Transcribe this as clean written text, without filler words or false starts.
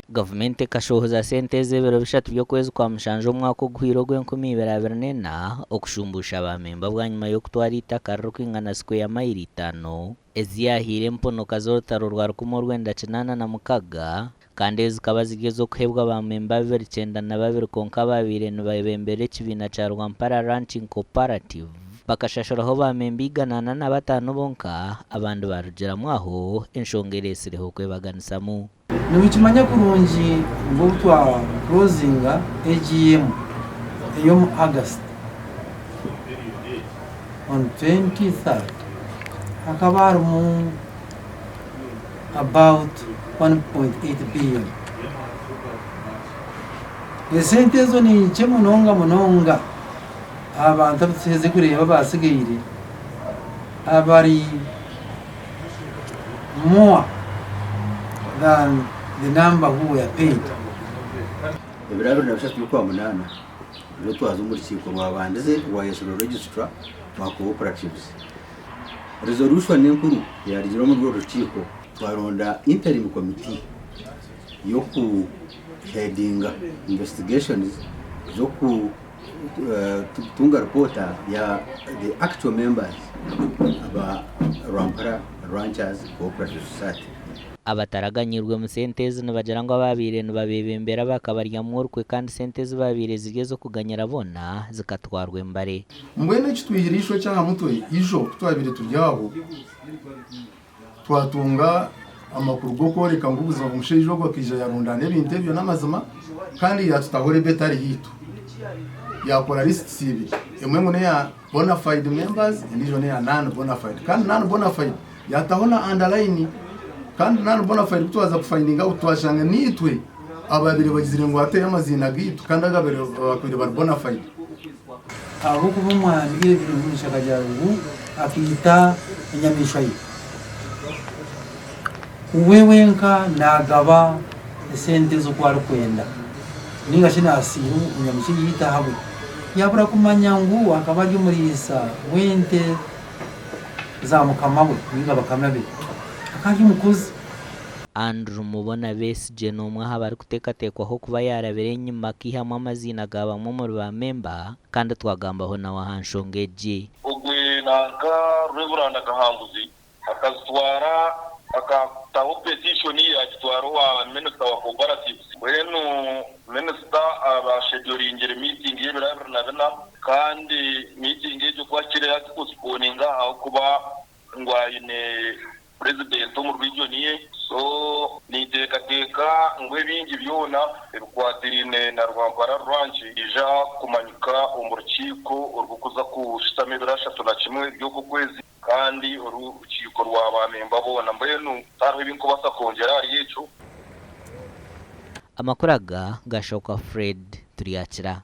Gavumenti ekashohoza sente ezi ebiro bishatu by'okwezi kwa mushanju omwaka oguhweire ogw'enkumibiri abiri n'ena okushumbuusha ba memba bwanyima y'okutwara eitaka ririkwingana sikweya mayiro itaano ezi yaahaire emponoka z'orutaro rwa 1986 kandi ezi zikaba ziri ez'okuheebwa ba memba 292 kwonka abaabaire nibebembera ekibiina kya Rwampara Ranching Cooperative bakashashuraho ba memba 145 bonka, abandi baarugiramu aho enshonga ereetsireho okwebaganisamu. Nimukimanya kurungi ngu obu twa closinga AGM ey'omu August on 23rd hakaba harimu about 1.8 billion. Esente ezo ni nkye munonga munonga aha bantu abu tuherize kureeba abasigaire abari more than the number who were paid. Ebiro 23 by'Okwamunaana nibwo twaza omu rukiiko rwabandize rwayetsirwe Registrar wa Cooperatives. Resolution enkuru eyarugire omuri orwo rukiiko twaronda interim committee y'oku headinga investigations z'oku kutunga ripoota ya the actual members aba Rwampara Ranchers Cooperative Society. Abataraganyirwemu sente ezi nibagira ngu abaabaire nibabeebembera bakabaryamu orukwe kandi sente ezi baabaire ziri ez'okuganyira boona zikatwarwa embare. Mbwenu eki twihire eishokye aha mutwe, ijo ku twabaire turi aho, twatunga amakuru g'okworeka ngu buzima omushaija ogwo akaija yarundaana ebintu ebyo n'amazima kandi yaatutaho rebo etari yaitu. Yaakora lisiti ibiri, emwe ngu n'eya bonafide members endiijo n'eya non bonafide kandi non bonafide yaataho na underline kandi non bonafide ku twaza kufayindinga awutu twashanga niitwe abaabaire bagizire ngu ateyo amaziina gaitu kandi agabaire baabaire bari bonafide. Ahabw'okuba omwami David akagira ngu akaita enyamaishwa ye, we wenka naagaba esente ezi oku arikwenda nainga shi naasiira enyamaishwa ei yaita ahabwe. Yaabura kumanya ngu akaba ari omuriisa w'ente za mukama we nainga bakama be, akaba ari omukozi. Andrew Mubona Besigye n'omwe aha barikuteekateekwaho kuba yaarabire enyima akaihamu amaziina ga bamwe omuri ba memba kandi twagambaho nawe aha nshonga egi. Ogwe nanka Rev. Kahanguzi akazitwara akataho petition yagitwara owa Minisita wa Cooperatives. Mbwenu Minisita abasheduringire meeting y'ebiro 24 kandi meeting egyo ku akire yagiposiponinga ahabw'okuba ngu aine Purezidenti omu region ye. So ninteekateeka ngu ebingi byona ebikwatiraine na Rwampara Ranch biija kumanyika omu rukiiko orw'okuza kushutama ebiro 31 by'oku kwezi kandi oru rukiiko rwa ba memba boona. Mbwenu tihariho ebi nkubaasa kwongyera ahari ekyo. Amakuru aga gashoka Fred Turyakira.